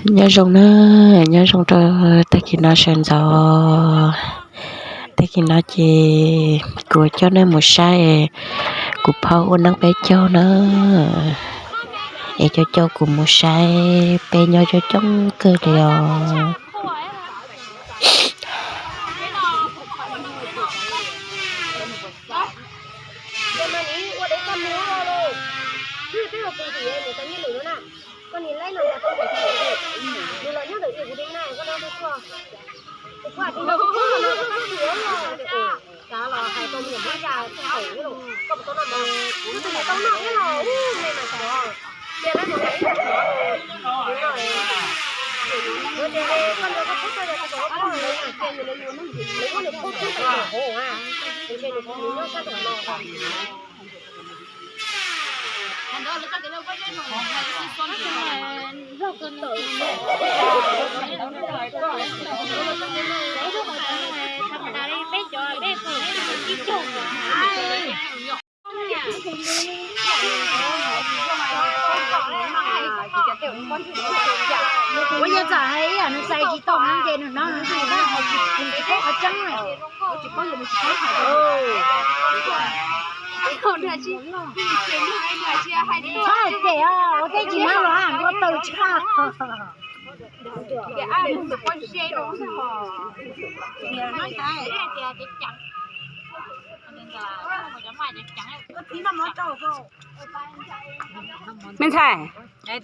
Nyob zoo na, nyob zoo rau tag kis no sawv ntxov. Tag kis no ces kuv coj nej mus saib kuv phauj ua neeb peb caug na, es coj coj kuv mus saib peb nyob coob coob kawg li os. Ua yog txawm hais ib yam nws xais tsis tau no ces nws hnov nws tsis paub qhov tseeb. Txhob hais phem os, ua teb tsis hnov los ua tau tshaj. Me ntxhais, hais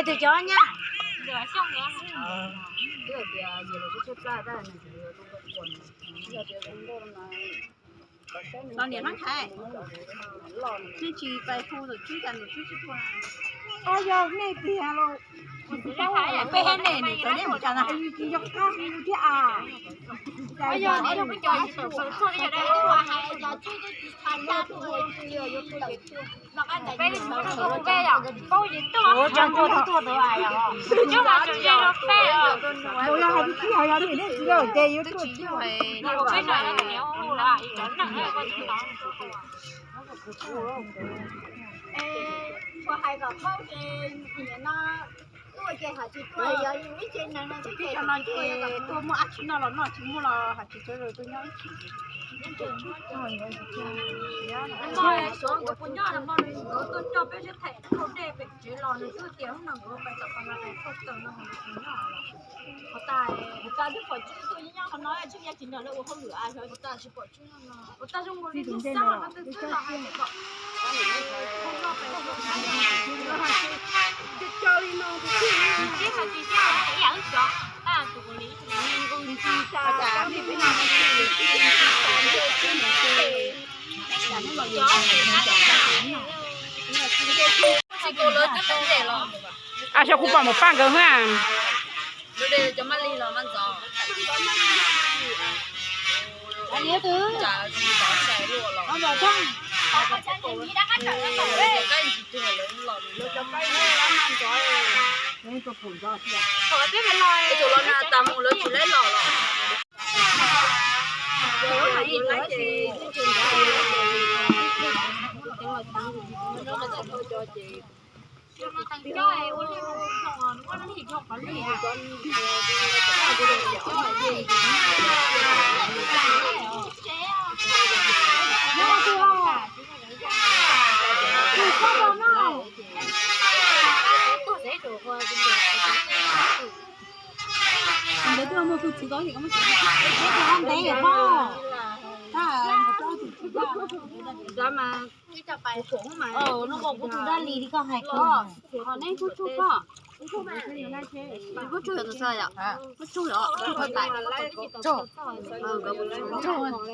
tus cov nyab. Los niam hlob Thaiv, nej tsis pais hu tus tswb cas tus tswb tsis tuaj? Yog nej tiag los peb hab nej nws txawv deb mus cas na. Tsis yog qab hu thiab as. Tus yog hais tias tsis yog ces yuav tuaj. Tsis yog hais tias no tuaj ces hais tsis tuaj, yog ib tsev neeg no ces tuaj muaj dab tsi noj los noj, tsis muaj los hais tsis tsev, tuaj nyob ib tsev. Nkawd puas nyob no, nkawd tuaj coj peb sib tham ua dej pem tsev los nws twb tias hnub no nkawd pais tom pas las tais thauj taws no nws tsis nyob. Qhov tas, qhov tas twb pom tswb tuaj nyob qhov no, tswb nyob tsis nrog lawv ua hauj lwm a, qhov tas tsis pom tswb no. Qhov tas zoo nkaus li ntsej xab no twb txwb los hais tias kom A xyov kuv pom mus paj nkawd hwb. Tus los na tas mus lawv tsis laib los los. Ntawd twb muaj tus txiv tau, ntev pob. Hnub ko kuv tus dab li li koj hais ko, neb kuj tsuj koj. Kuj tsuj yom, kuj tsuj yom, kuj tsuj yom.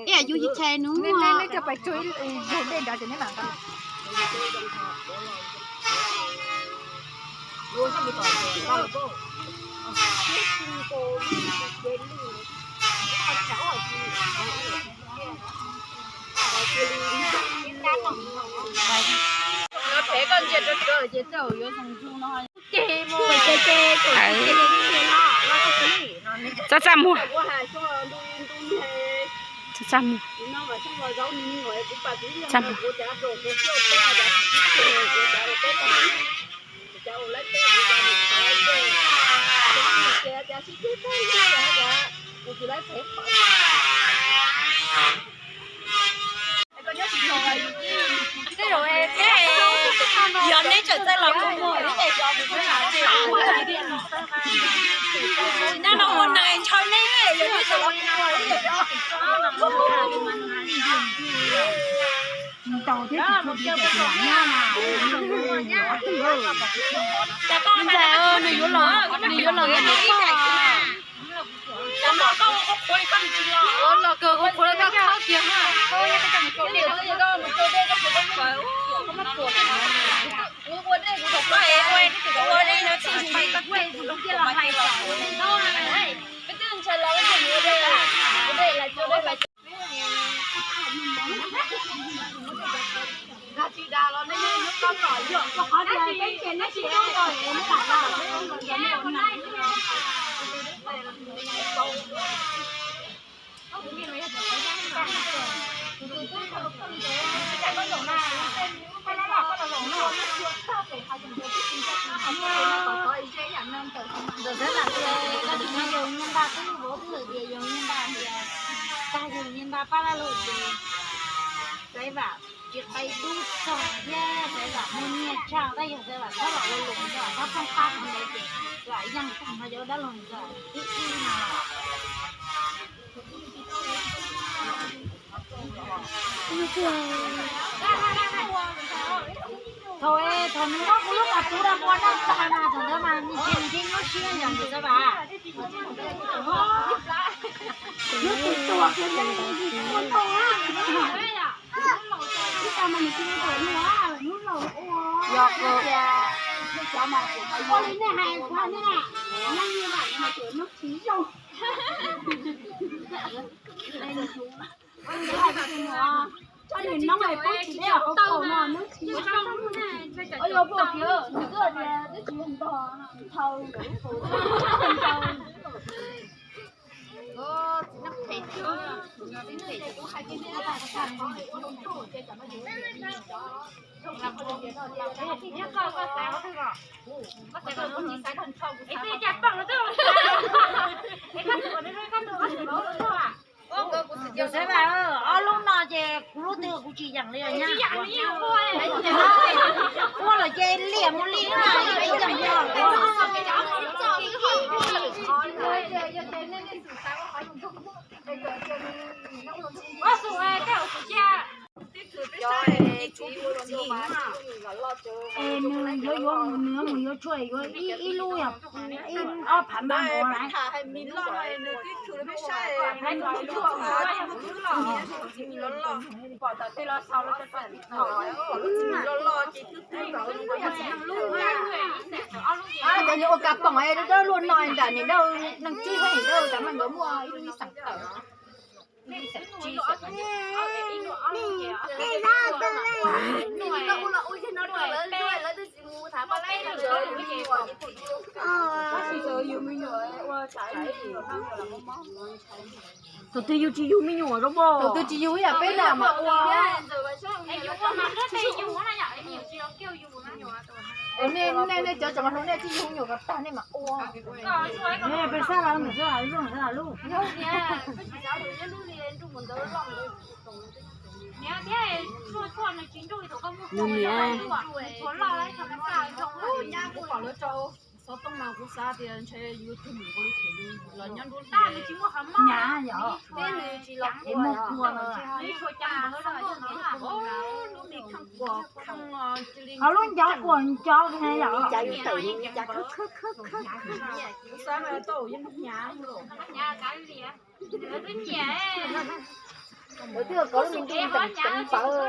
Ib yam yus tsis chais nws muaj. Txaj txaj muag. Txaj txaj muag. Txaj muag. Yog neb tseem txawj los kuv mus. Nyob no muaj neeg ntshaw neb, yog neb tseem los kuv mus. Ntxhais, nws yuav los, nws yuav los ntawm nws pog. Los kawg kuv qhuav los koj kiag ha. Ntawm Xaiv Vam tias koj tsis nyob yug nyiaj ntaj, twb vauv twb hais tias tag yug nyiaj ntaj pab laj lug ces Xaiv Vam tsis qe dub txog thiab Xaiv Vam muaj nyiaj tshaj, tab yog Xaiv Vam txhob los ua lus, Xaiv Vam txhob poob qab txog ntawd ces Xaiv Vam yeej tag nrho cov dab laug ntawd tib ib no. Thaum, thaum nws muab kuv lub pas tuv rau ua dab tag na, thaum ntawd mas nws cia nws thiaj nyuaj siab yog nws Xaiv Vam. Lub tus tuag kiag thiab ua tau na. Ib tag mas nws cia ua tau lub, lub laus ua. Yog tias ua li nej hais txog nej na, nyob nyiaj ntaj mas tsuas nyob tsis zoo. Tso nws noob es poob tsis deb hauv paus no, noob tsis zoo. Ua yog pom kiag nws twb tias twb tsis ntog, nthau nkawd lub paus. Yog Xaiv Vam, ob lub no ces kuv lub twg kuv tsis yeem li os nyab. Ua lawm ces liam mus li na, ib yeem li os. Es nws yuav yuav mus, nws yuav mus yuav tshuaj yuav ib, ib lub yog ib ob phav npab nkaus lawm. Cov nws ua kas poom dawb luaj no ntawm niam dawb, neeg tsib hab niam dawb, cov mas nkawd muaj ib lub ib xeem tawm. Tus twg yug tsis yug me nyuam zoo mas. Tus twg tsis yug ib yam peb na mas ua. Nej, nej cov tseem mas hlub nej tsis yug me nyuam kom tag nej mam ua. Peb sab los ntawm sab los lub, sab los lub. Nws niam. Xov tooj no kuv xav tias ntshe yuav tug mus nkaus li thiab los nyob nruab hnyav yom. Teb nws tsis los es muag kua no. Lub me kheej kuam kheej cia li. Ho lub ncov kuam ncov yom. Li cas yus tawm li cas khawb khawb khawb khawb. Kuv xav mas tau yeej hnyav. Lawv twb nyiam, lawv twb kov lub me ntuj ntees ceev pawv.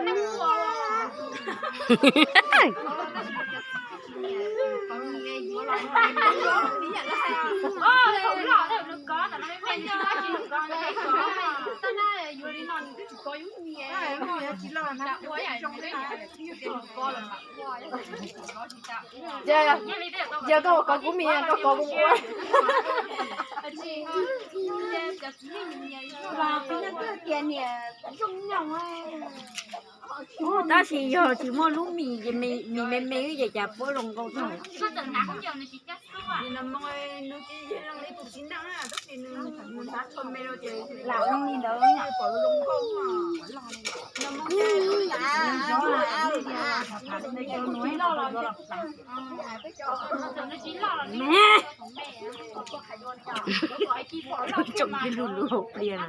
Yog koj kov kuv mis, koj kov kuv ua. Tias niam zoo nyoos. Tab sis yog tsis muaj lub mis, mis me me ces cas puab zoo nkauj tag. Tsoom ib lub lub pliaj na.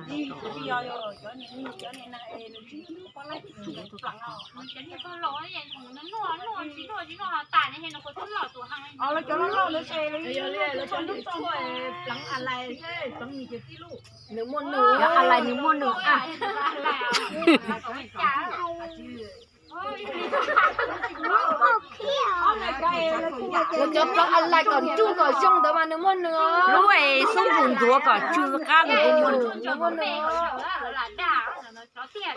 Nws muaj nws, a lais nws muaj nws a. Lawv cov plaub a lais kom ntsuj kom zoo ntawd mas nws muaj nws. Lub es xub npus ntxuav kom tsw qab nws kuj muaj nws. Ntsia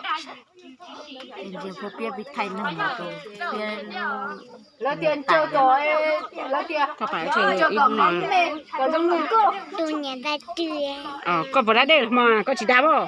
peb piab pib thaij neeg no, lawv tias ncaws kom, lawv tias ncaws kom me, kom zoo li nkauj. Koj puas da dej mas koj tsis da pob?